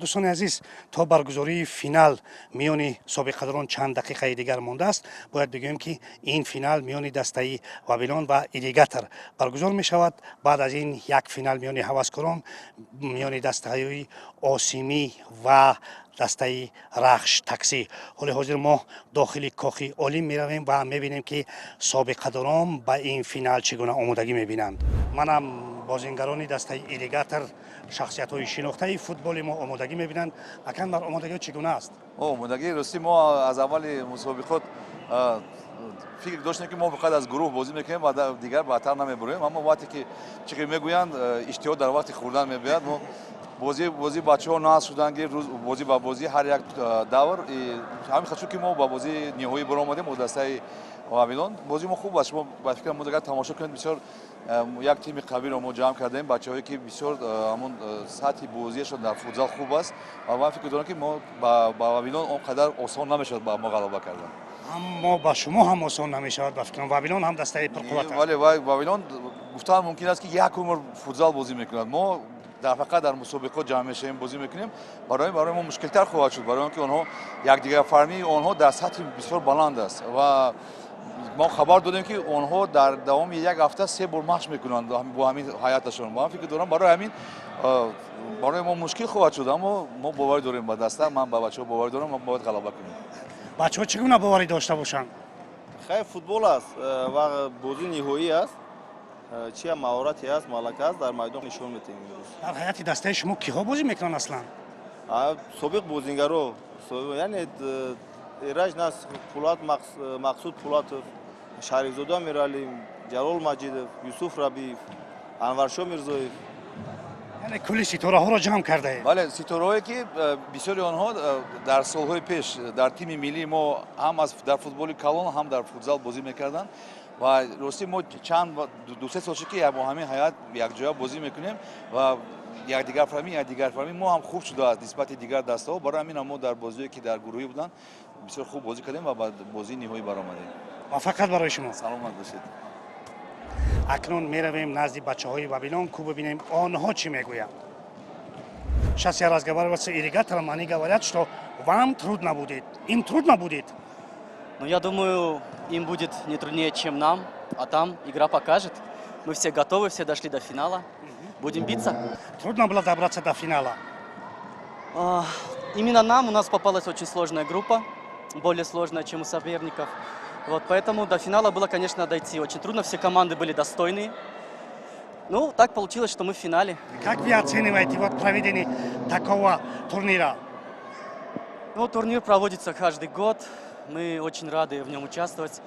Дӯстони азиз, то баргузории финал миёни собиқадорон чанд дақиқаи дигар мондааст. Бояд бигӯем, ки ин финал миёни дастаи Вавилон ва Ирригатор баргузор мешавад. Баъд аз ин як финал миёни ҳаваскорон, миёни дастаҳои Осимӣ ва дастаи Рахш Таксӣ. Ҳоли ҳозир мо дохили Кохи Олим меравем ва мебинем, ки собиқадорон ба ин финал чӣ гуна омодагӣ мебинанд. Манам бозингарони дастаи Ирригатор, шахсиятҳои шинохтаи футболи мо, омодагӣ мебинанд. Акан, бар омодагиҳо чӣ гуна аст? Омодагӣ, ростӣ, мо аз аввали мусобиқот фикр доштем, ки мо фақат аз гурӯҳ бозӣ мекунем ва дигар баъдтар намебурем. Аммо вақте ки, чӣ ки мегӯянд, иштиҳо дар вақти хӯрдан мебиёяд, мо бозӣ бачаҳо нағз шуданд, ки рӯз бозӣ ба бозӣ, ҳар як давр. Ҳамин хел шуд, ки мо ба бозии ниҳоӣ баромадем бо дастаи Вавилон. Бозии мо хуб аст. Шумо, ба фикрам, мо агар тамошо кунед, бисёр як тими қавиро мо ҷамъ кардем, бачаҳое ки бисёр ҳамон сатҳи бозиашон дар футзал хуб аст, ва ман фикр дорам, ки мо ба Вавилон он қадар осон намешавад ба мо ғалаба кардан. Аммо ба шумо ҳам осон намешавад, ба фикрам. Вавилон ҳам дастаи пурқувват аст. Вале Вавилон, гуфтан мумкин аст, ки як умр футзал бозӣ мекунад. Мо дар фақат дар мусобиқот ҷамъ мешавем, бозӣ мекунем. Барои мо мушкилтар хоҳад шуд, барои он ки онҳо якдигарфаҳмии онҳо дар сатҳи бисёр баланд аст, ва мо хабар додем, ки онҳо дар давоми як ҳафта се бор машқ мекунанд бо ҳамин ҳайаташон. Ман фикр дорам, барои ҳамин барои мо мушкил хоҳад шуд, аммо мо боварӣ дорем ба даста. Ман ба бачаҳо боварӣ дорам, мо бояд ғалаба кунем. Бачаҳо чӣ гуна боварӣ дошта бошанд? Хай, футбол аст ва бозии ниҳоӣ аст. Чия маҳорате аст, малака аст, дар майдон нишон медиҳем имрӯз. Дар ҳайати дастаи шумо киҳо бозӣ мекунанд аслан? Собиқ бозингаро, яъне Эраҷ Нас, Пулат, Мақсуд Пулатов, Шарифзода Миралим, Ҷалол Маҷидов, Юсуф Рабиев, Анваршо Мирзоев. Яъне кулли ситораҳоро ҷамъ кардаед. Бале, ситораҳое ки бисёри онҳо дар солҳои пеш дар тими миллии мо ҳам дар футболи калон, ҳам дар футзал бозӣ мекарданд. Ва ростӣ, мо чанд 2-3 сол шуд, ки бо ҳамин ҳайат якҷоя бозӣ мекунем, ва якдигарфаҳмӣ мо ҳам хуб шудааст нисбати дигар дастаҳо. Барои ҳамин мо дар бозиҳое, ки дар гурӯҳӣ буданд, бисёр хуб бозӣ кардем ва ба бозии ниҳоӣ баромадем. Муваффақият барои шумо. Саломат бошед. Акнун меравем назди бачаҳои Вавилон, ку бибинем, онҳо чӣ мегӯянд. Сейчас я разговаривал с Ирригатором, они говорят, что вам трудно будет. Им трудно будет? Ну, я думаю, им будет не труднее, чем нам, а там игра покажет. Мы все готовы, все дошли до финала. Будем биться. Трудно было добраться до финала? Именно нам, у нас попалась очень сложная группа, более сложная, чем у соперников. Вот, поэтому до финала было, конечно, дойти очень трудно. Все команды были достойные. Ну, так получилось, что мы в финале. Как вы оцениваете вот проведение такого турнира? Ну, турнир проводится каждый год. Мы очень рады в нем участвовать,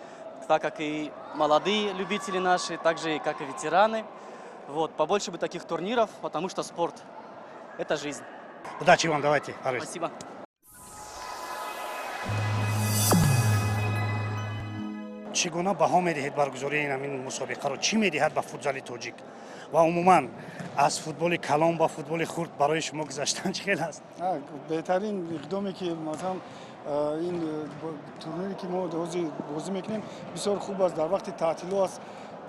так как и молодые любители наши, так же, как и ветераны. Вот, побольше бы таких турниров, потому что спорт – это жизнь. Удачи вам, давайте, Борис. Спасибо. Чӣ гуна баҳо медиҳед баргузории ин ҳамин мусобиқаро? Чӣ медиҳад ба футзали тоҷик ва умуман аз футболи калон ба футболи хурд барои шумо гузаштан чӣ хел аст? Беҳтарин иқдоме, ки масалан ин турнире, ки мо ҳозир бозӣ мекунем, бисёр хуб аст. Дар вақти таътило аст,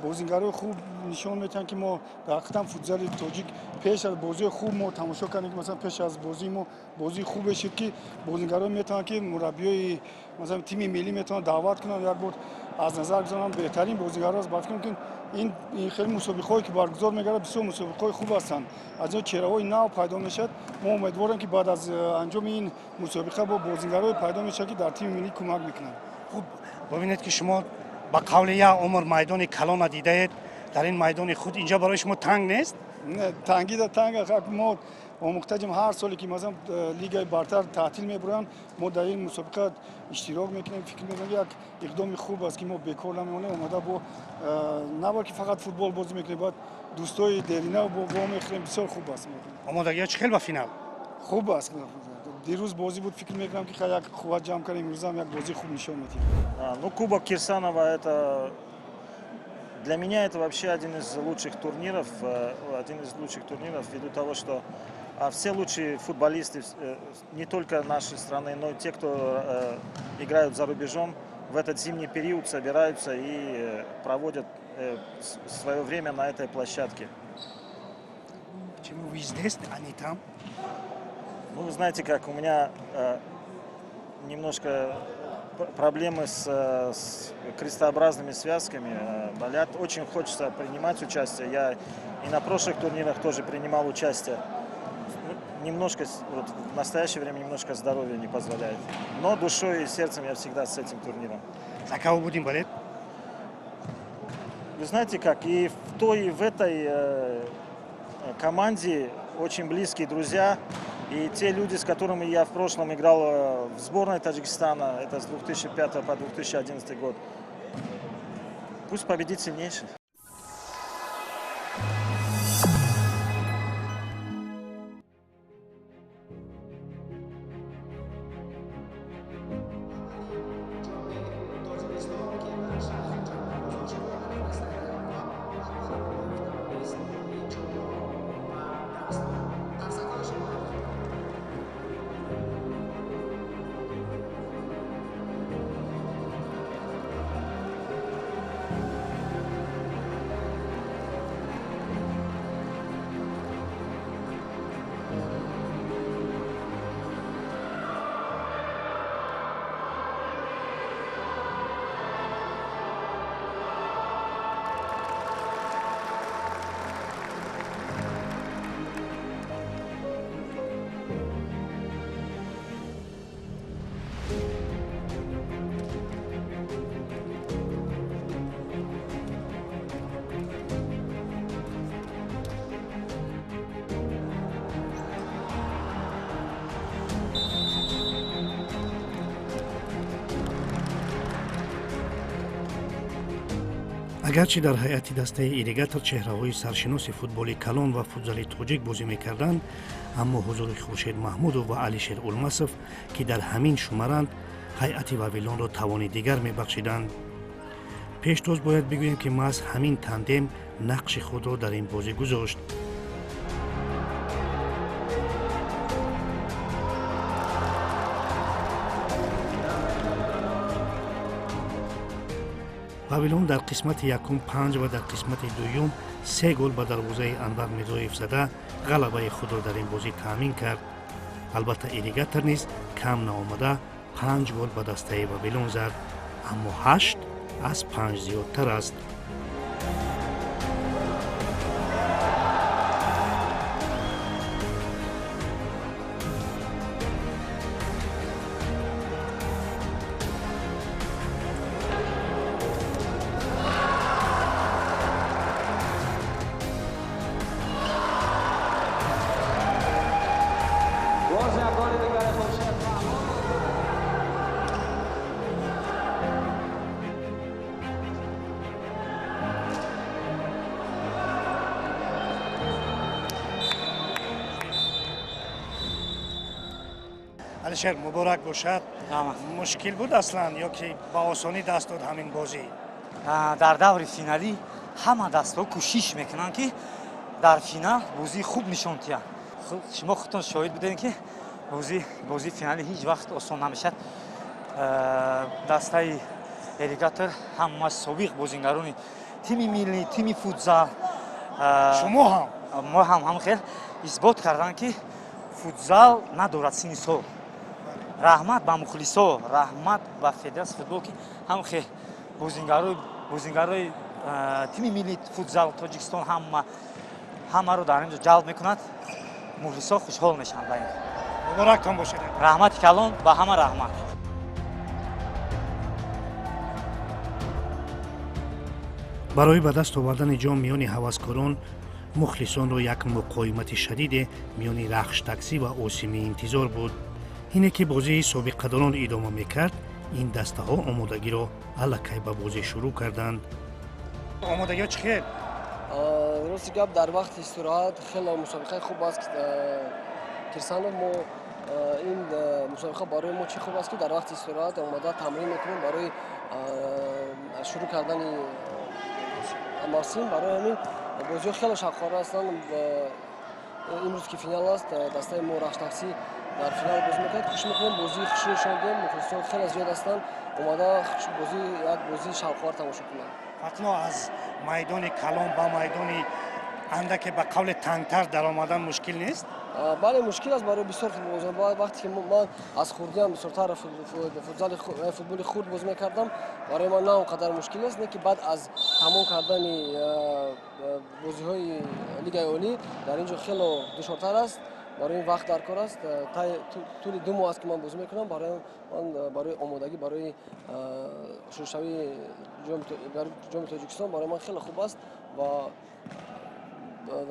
бозингарои хуб нишон медиҳанд, ки мо дар ҳақиқатан футзали тоҷик пеш аз бозии хуб мо тамошо кардем, ки масалан пеш аз бозии мо бозии хубе шуд, ки бозингаро метавонанд, ки мураббиёи масалан тими миллӣ метавонанд даъват кунанд, як бор аз назар гузаронанд. Беҳтарин бозингаро аст. Ба фикрам, ки ин хеле мусобиқаҳое, ки баргузор мегардад, бисёр мусобиқаҳои хуб ҳастанд. Аз ин чеҳраҳои нав пайдо мешавад. Мо умедворем, ки баъд аз анҷоми ин мусобиқа бо бозингарое пайдо мешавад, ки дар тими миллӣ кӯмак мекунанд. Хуб, бибинед, ки шумо ба қавли як умр майдони калона дидаед, дар ин майдони худ инҷо барои шумо танг нест? Тангида танг. Мо омӯхтаҷем, ҳар соле, ки масалан Лигаи бартар таътил мебуранд, мо дар ин мусобиқа иштирок мекунем. Фикр мекунем, як иқдоми хуб аст, ки мо бекор намемонем, омада бо на балки фақат футбол бозӣ мекунем, бояд дӯстои дерина вомехӯрем. Бисёр хуб аст. Омодагиҳо чӣ хел ба финал? Хуб аст. Дирӯз бозӣ буд, фикр мекунам, ки як қувват ҷамъ кардем, имрӯзам як бозии хуб нишон медиҳем. Ну, Кубок Кирсанова — это для меня это вообще один из лучших турниров, один из лучших турниров ввиду того, что все лучшие футболисты не только нашей страны, но и те, кто играют за рубежом, в этот зимний период собираются и проводят свое время на этой площадке. Почему вы здесь, а не там? Ну, вы знаете, как у меня немножко проблемы с крестообразными связками болят. Очень хочется принимать участие. Я и на прошлых турнирах тоже принимал участие. Немножко, вот в настоящее время немножко здоровье не позволяет. Но душой и сердцем я всегда с этим турниром. За кого будем болеть? Вы знаете как, и в той, и в этой команде очень близкие друзья. И те люди, с которыми я в прошлом играл в сборной Таджикистана, это с 2005 по 2011 год. Пусть победит сильнейший. Агарчи дар ҳайати дастаи Ирригатор чеҳраҳои саршиноси футболи калон ва футзали тоҷик бозӣ мекарданд, аммо ҳузури Хуршед Маҳмудов ва Алишер Улмасов, ки дар ҳамин шумаранд, ҳайати Вавилонро тавони дигар мебахшиданд. Пештоз бояд бигӯем, ки маҳз ҳамин тандем нақши худро дар ин бозӣ гузошт. Вавилон дар қисмати якум 5 ва дар қисмати дуюм 3 гол ба дарвозаи Анвар Мирзоев зада ғалабаи худро дар ин бозӣ таъмин кард. Албатта, Ирригатор низ кам наомада 5 гол ба дастаи Вавилон зад, аммо 8 аз 5 зиёдтар аст. Алишер, муборак бошад. Мушкил буд аслан ё ки ба осонӣ даст дод ҳамин бозӣ? Дар даври финалӣ ҳама дастҳо кӯшиш мекунанд, ки дар финал бозии хуб нишон диҳанд. Шумо худтон шоҳид будед, ки бозии финалӣ ҳеҷ вақт осон намешавад. Дастаи Ирригатор ҳама собиқ бозингарони тими миллӣ, тими футзал, шумо ҳам, мо ҳам хел исбот карданд, ки футзал надорад синни сол. Раҳмат ба мухлисо, раҳмат ба федератсияи футбол, ки ҳам хел бозингарои тими миллии футзал Тоҷикистон ҳамаро дар ин ҷо ҷалб мекунад. Мухлисо хушҳол мешаванд ба ин. Муборактон бошад. Раҳмати калон ба ҳама, раҳмат. Барои ба даст овардани ҷом миёни ҳаваскорон мухлисонро як муқоимати шадиде миёни Рахш таксӣ ва Осимӣ интизор буд. Ине ки бозии собиқадорон идома мекард, ин дастаҳо омодагиро аллакай ба бозӣ шурӯъ карданд. Омодагиҳо чӣ хел? Рости гап, дар вақти истироҳат хеле мусобиқаи хуб аст. Кирсанов, мо ин мусобиқа барои мо чӣ хуб аст, ки дар вақти истироҳат омода тамрин мекунем барои шурӯъ кардани мавсим. Барои ҳамин бозиҳо хеле шавқовар ҳастанд. Имрӯз ки финал аст, дастаи мо Рахш таксӣ дар финал бозӣ мекунад. Кӯшиш мекунем бозии хушро нишон диҳем. Мухлисон хеле зиёд ҳастанд, омада як бозии шавқовар тамошо кунанд. Фатло, аз майдони калон ба майдони андаке ба қавле тангтар даромадан мушкил нест? Бале, мушкил аст барои бисёр футболбозон. Вақте ки ман аз хурдиам бисёртар футболи хурд бозӣ мекардам, барои ман на он қадар мушкил аст, не ки баъд аз тамом кардани бозиҳои Лигаи Олӣ дар ин ҷо хело душвортар аст. Барои ин вақт дар кор аст. Тӯли 2 моҳ аст ки ман бозӣ мекунам. Барои ман барои омодагӣ барои шурӯъшавии ҷоми Тоҷикистон барои ман хеле хуб аст ва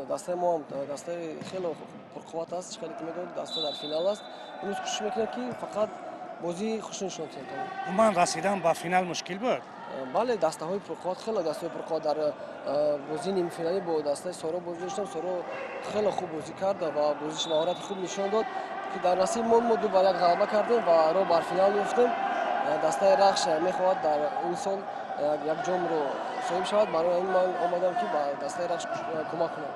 дастаи мо ҳам дастаи хеле пурқувват аст. Хеле ки медонед, даста дар финал аст. Имрӯз кӯшиш мекунем ки фақат бозии хуш нишон диҳем. Умуман расидан ба финал мушкил буд? Бале, дастаҳои пурқувват, хеле дастаҳои пурқувват. Дар бозии нимфиналӣ бо дастаи Соро бозӣ доштем. Соро хеле хуб бозӣ кард ва бозиш маҳорати хуб нишон дод ки дар насиби мо 2-1 ғалаба кардем ва роҳ бар финал ёфтем. Дастаи Рахш мехоҳад дар ин сол як ҷомро соҳиб шавад. Барои ин ман омадам ки ба дастаи Рахш кӯмак кунам.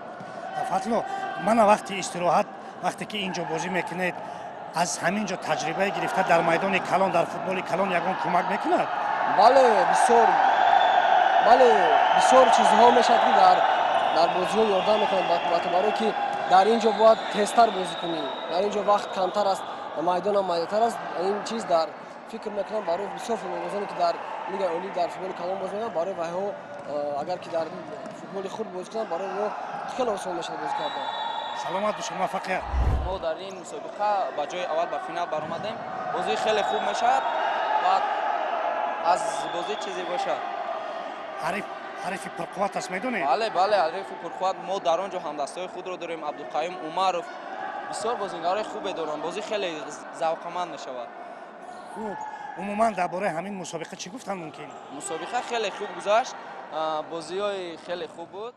Фатло, мана вақти истироҳат, вақте ки ин ҷо бозӣ мекунед, аз ҳамин ҷо таҷрибае гирифта дар майдони калон, дар футболи калон ягон кӯмак мекунад? Бале, бисёр, бале, бисёр чизҳо мешавад ки дар бозиҳо ёрдам мекунад. Барое ки дар ин ҷо бояд тезтар бозӣ кунӣ, дар ин ҷо вақт камтар аст, майдонам майдатар аст. Ин чиз дар фикр мекунам барои бисёр футболбозоне ки дар Лигаи Олӣ дар футболи калон бозӣ мекунанд, барои вайҳо агар ки дар футболи хурд бозӣ кунанд, барои онҳо хеле осон мешавад бозӣ кардан. Саломат бошед, муваффақият. Мо дар ин мусобиқа ба ҷои аввал ба финал баромадем. Бозӣ хеле хуб мешавад ва аз бозӣ чизе бошад. Ҳарифи пурқувват аст, медонед? Бале, бале, ҳарифи пурқувват. Мо дар он ҷо ҳамдастҳои худро дорем. Абдуқаюм Умаров, бисёр бозингарои хубе доранд. Бозӣ хеле завқманд мешавад. Хуб, умуман дар бораи ҳамин мусобиқа чӣ гуфтан мумкин? Мусобиқа хеле хуб гузашт, бозиҳои хеле хуб буд.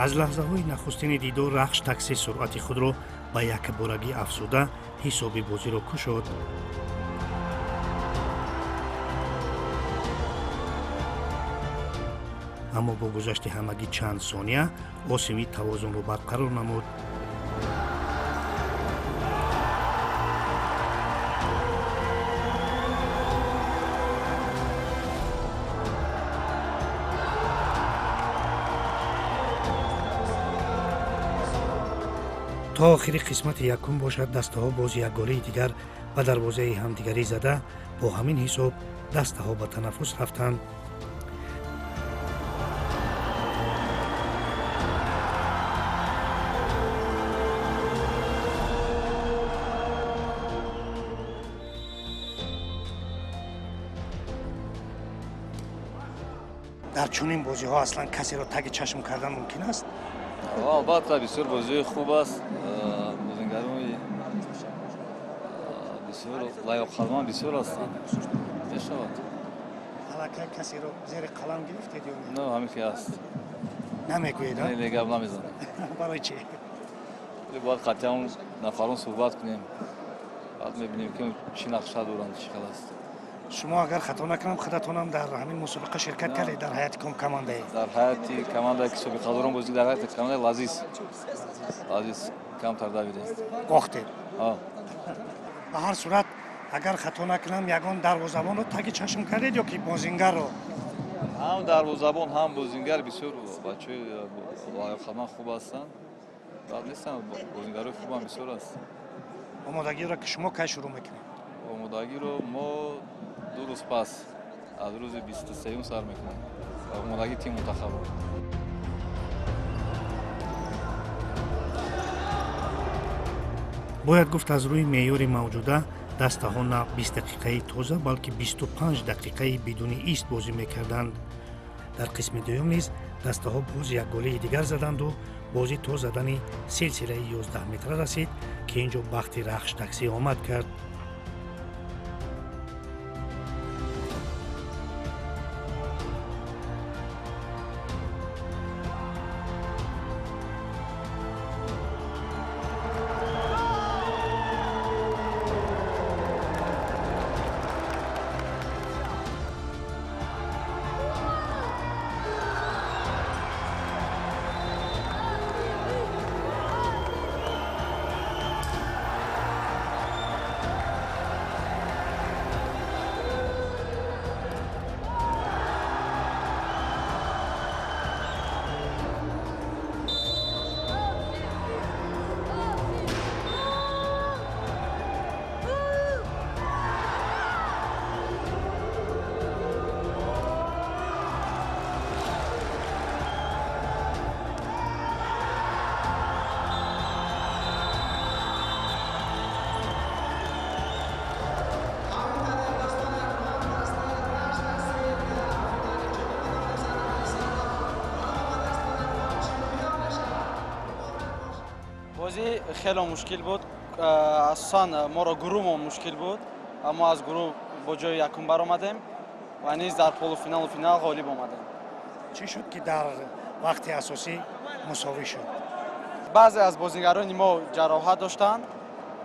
Аз лаҳзаҳои нахустини дидор Рахш такси суръати худро ба якборагӣ афзуда ҳисоби бозиро кушод. Аммо бо гузашти ҳамагӣ чанд сония Осимӣ тавозунро барқарор намуд. То охири қисмати якум бошад, дастаҳо боз як голии дигар ба дарвозаи ҳамдигарӣ зада, бо ҳамин ҳисоб дастаҳо ба танаффус рафтанд. Дар чунин бозиҳо аслан касеро таги чашм кардан мумкин аст? Албатта, бисёр бозиҳои хуб аст. Бозингарони бисёр лаёқатманд бисёр ҳастанд. Мешавад. Аллакай касеро зери қалам гирифтед ё не? Не, ҳамин ки аст. Намегӯед? Не, не, гап намезанам. Барои чӣ? Бояд қатъиан нафарон суҳбат кунем. Баъд мебинем ки чӣ нақша доранд, чӣ хел аст. Шумо агар хато накунам, худатонам дар ҳамин мусобиқа ширкат кардед дар ҳайати командае? Дар ҳайати командае ки собиқадорон бозӣ, дар ҳайати командаи Лазиз. Лазиз камтар давидем. Бохтед? Ба ҳар сурат, агар хато накунам, ягон дарвозабонро таги чашм кардед ё ки бозингарро? Ҳам дарвозабон, ҳам бозингар бисёр бачаҳои лаёқатманд хуб ҳастанд. Бад нестанд, бозингарои хубам бисёр аст. Омодагиро ки шумо кай шурӯъ мекунед? Омодагиро мо 2 рӯз пас аз рӯзи 23 сар мекунем. Омодагии тим мунтахабро. Бояд гуфт, аз рӯи меъёри мавҷуда дастаҳо на 20 дақиқаи тоза, балки 25 дақиқаи бидуни ист бозӣ мекарданд. Дар қисми дуюм низ дастаҳо боз як голии дигар заданду бозӣ то задани силсилаи 11 метра расид, ки ин ҷо бахти Рахш такси омад кард. Хеле мушкил буд. Асосан моро гурӯҳмон мушкил буд ва мо аз гурӯҳ бо ҷои якум баромадем ва низ дар полуфиналу финал ғолиб омадем. Чӣ шуд, ки дар вақти асосӣ мусовӣ шуд? Баъзе аз бозигарони мо ҷароҳат доштанд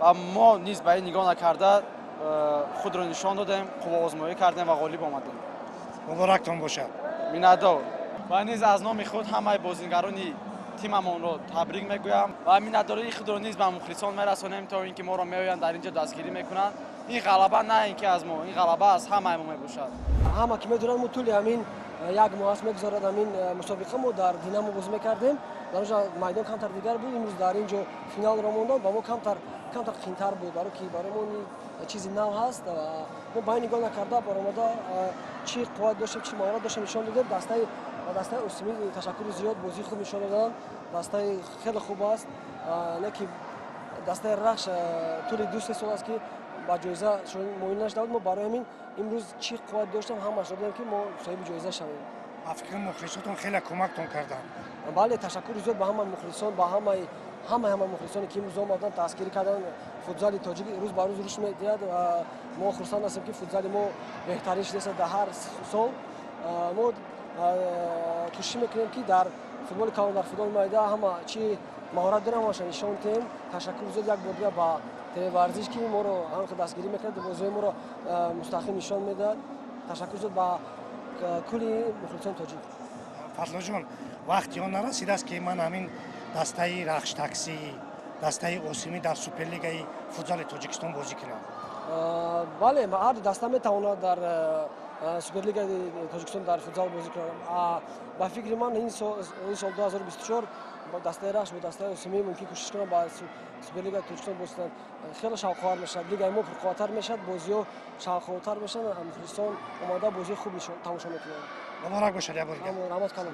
ва мо низ ба ин нигоҳ накарда худро нишон додем, қувваозмоӣ кардем ва ғолиб омадем. Муборактон бошад. Миннатдор. Ва низ аз номи худ ҳамаи бозигарони тимамонро табрик мегӯям ва миннатдории худро низ ба мухлисон мерасонем, то ин ки моро меоянд, дар ин ҷо дастгирӣ мекунанд. Ин ғалаба на ин ки аз мо, ин ғалаба аз ҳамаи мо мебошад. Ҳама ки медонанд, мо тӯли ҳамин як моҳ аст мегузарад ҳамин мусобиқа, мо дар Динамо бозӣ мекардем. Дар онҷо майдон камтар дигар буд. Имрӯз дар ин ҷо финалро мондам, ба мо камтар қинтар буд, баро ки барои мо чизи нав ҳаст. Мо ба ин нигоҳ накарда баромада чӣ қувват доштем, чӣ маҳорат доштем нишон додем. Дастаи Осимӣ ташаккури зиёд, бозии хуб нишон доданд. Дастаи хеле хуб аст. Не ки дастаи Рахш тӯли 2-3 сол аст, ки ба ҷоиза муин нашуда буд. Мо барои ҳамин имрӯз чӣ қувват доштем ҳамааш додем, ки мо соҳиби ҷоиза шавем. Ба фикри мухлисотон хеле кӯмактон карданд. Бале, ташаккури зиёд ба ҳамаи мухлисон, ба ҳамаи мухлисоне, ки имрӯз омаданд, дастгирӣ карданд. Футзали тоҷик рӯз ба рӯз рушд медиҳад ва мо хурсанд ҳастем, ки футзали мо беҳтарин шудааст дар ҳар сол. Мо кӯшиш мекунем, ки дар футболи калон, дар футболи майда ҳама чӣ маҳорат дорем, ҳамаша нишон диҳем. Ташаккури зиёд як бор дигар ба ТВ Варзиш, ки моро ҳамин дастгирӣ мекунад, бозиҳои моро мустақим нишон медиҳад. Ташаккури зиёд ба кулли мухлисони тоҷик. Фазлоҷон, вақти он нарасидааст, ки ман ҳамин дастаи Рахш Таксӣ, дастаи Осимӣ дар Суперлигаи футзали Тоҷикистон бозӣ кунанд? Бале, ҳар даста метавонад дар Суперлигаи Тоҷикистон дар футзал бозӣ кунад. Ба фикри ман, ин сол 2024 дастаи Рахш бо дастаи Осимӣ мумкин кӯшиш кунанд ба Суперлигаи Тоҷикистон бозӣ кунанд. Хеле шавқовар мешавад, лигаи мо пурқувваттар мешавад, бозиҳо шавқовартар мешаванд, мухлисон омода бозии хуб тамошо мекунанд. Муборак бошад як бор дигар. Раҳмат калом.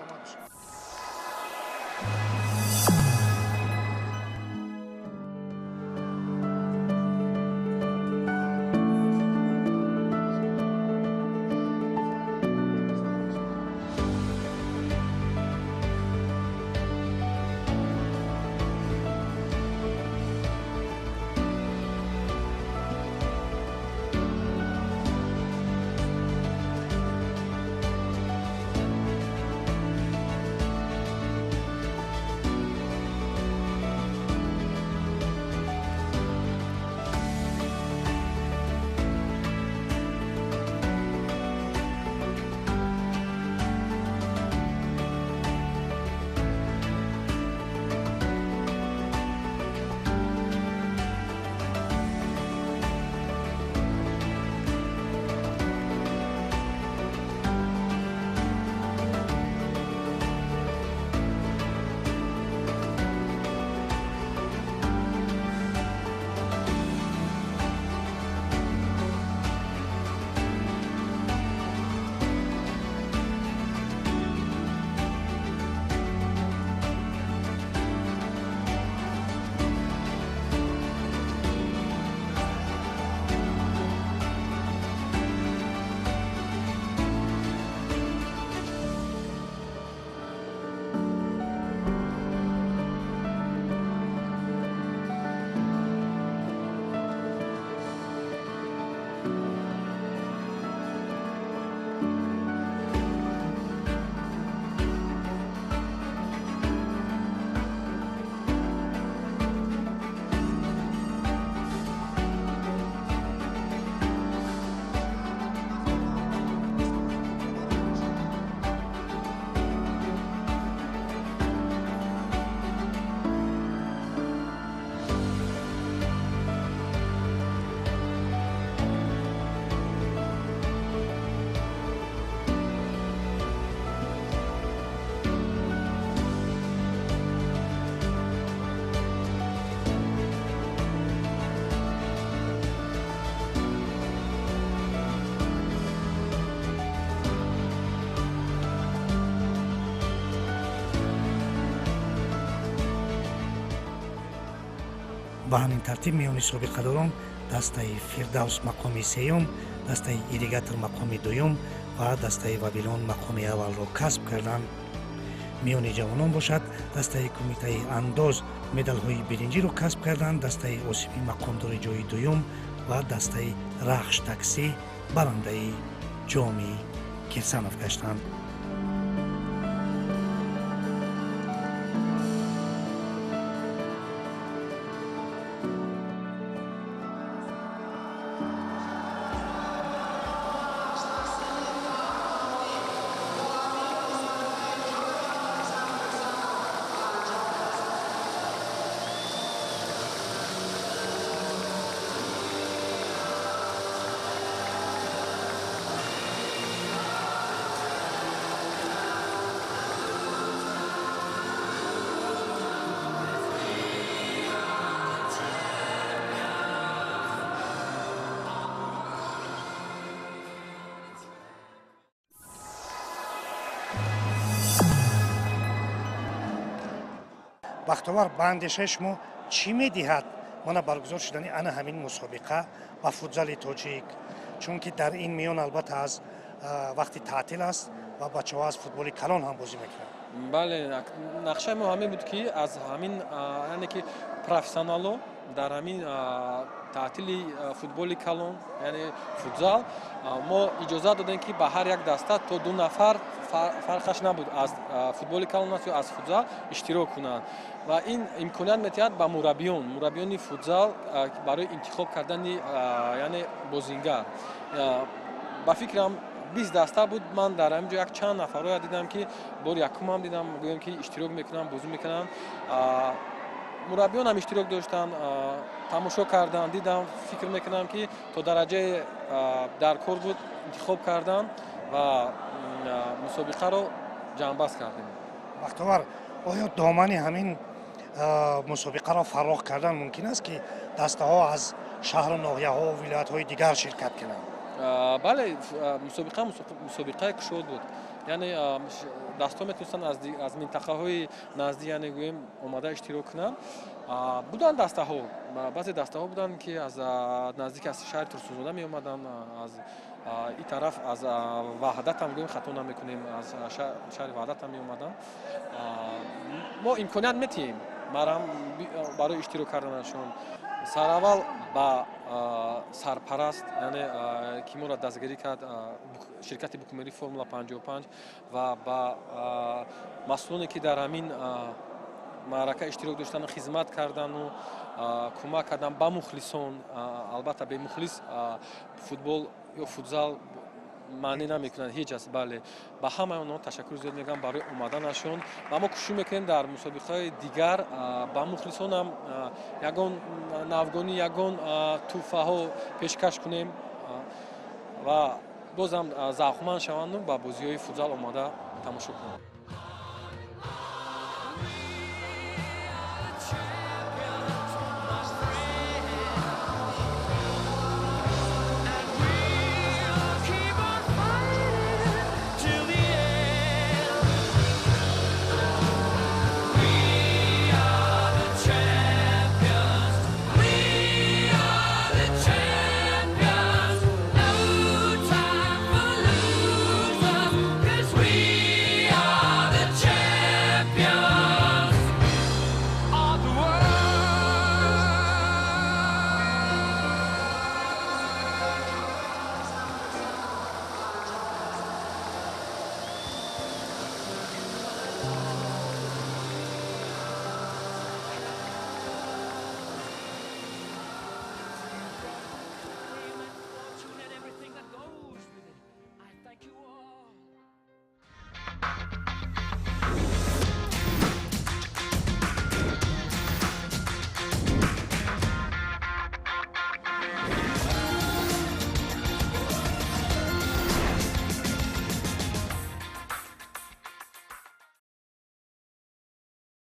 Ба ҳамин тартиб миёни собиқадорон дастаи Фирдавс мақоми сеюм, дастаи Ирригатор мақоми дуюм ва дастаи Вавилон мақоми аввалро касб карданд. Миёни ҷавонон бошад, дастаи кумитаи андоз медалҳои биринҷиро касб карданд, дастаи Осипӣ мақомдори ҷои дуюм ва дастаи Рахш таксӣ барандаи ҷоми Кирсанов гаштанд. Бахтовар, ба андешаи шумо чӣ медиҳад мана баргузор шудани ана ҳамин мусобиқа ба футзали тоҷик? Чунки дар ин миён албатта аз вақти таътил аст ва бачаҳо аз футболи калон ҳам бозӣ мекунанд. Бале, нақшаи мо ҳамин буд, ки аз ҳамин, яъне ки профессионало дар ҳамин таътили футболи калон, яъне футзал, мо иҷозат додем, ки ба ҳар як даста то 2 нафар, фарқаш набуд аз футболи калон аст ё аз футзал, иштирок кунанд. Ва ин имконият метиҳад ба мураббиёни футзал барои интихоб кардани, яъне бозингар. Ба фикрам 20 даста буд. Ман дар ҳамин ҷо як чанд нафарҳоя дидам, ки бори якумам дидам, гӯем ки иштирок мекунанд, бозӣ мекунанд. Мураббиён ҳам иштирок доштанд, тамошо карданд, дидам, фикр мекунам, ки то дараҷаи дар кор буд интихоб кардам ва мусобиқаро ҷамъбаст кардем. Бахтовар, оё домани ҳамин мусобиқаро фарох кардан мумкин аст, ки дастаҳо аз шаҳру ноҳияҳо вилоятҳои дигар ширкат кунанд? Бале, мусобиқа мусобиқаи кушод буд, яъне дастҳо метавонистанд аз минтақаҳои наздик, яъне гӯем, омада иштирок кунанд. Буданд дастаҳо, баъзе дастаҳо буданд, ки аз наздик аз шаҳри Турсунзода меомаданд, аз ин тараф аз Ваҳдат ҳам, гӯем, хато намекунем, аз шаҳри Ваҳдат ҳам меомаданд. Мо имконият метиҳем барои иштирок карданашон. Сараввал ба сарпараст, яъне ки моро дастгирӣ кард, ширкати букмерӣ Формула 55, ва ба масъулоне, ки дар ҳамин маърака иштирок доштану хизмат кардану кӯмак кардан, ба мухлисон. Албатта, бемухлис футбол ё футзал маънӣ намекунанд ҳеҷ аст. Бале, ба ҳамаи онҳо ташаккур зиёд мегӯям барои омаданашон ва мо кӯшиш мекунем дар мусобиқаҳои дигар ба мухлисонам ягон навгонӣ, ягон тӯҳфаҳо пешкаш кунем ва бозам завқманд шаванду ба бозиҳои футзал омада тамошо кунанд.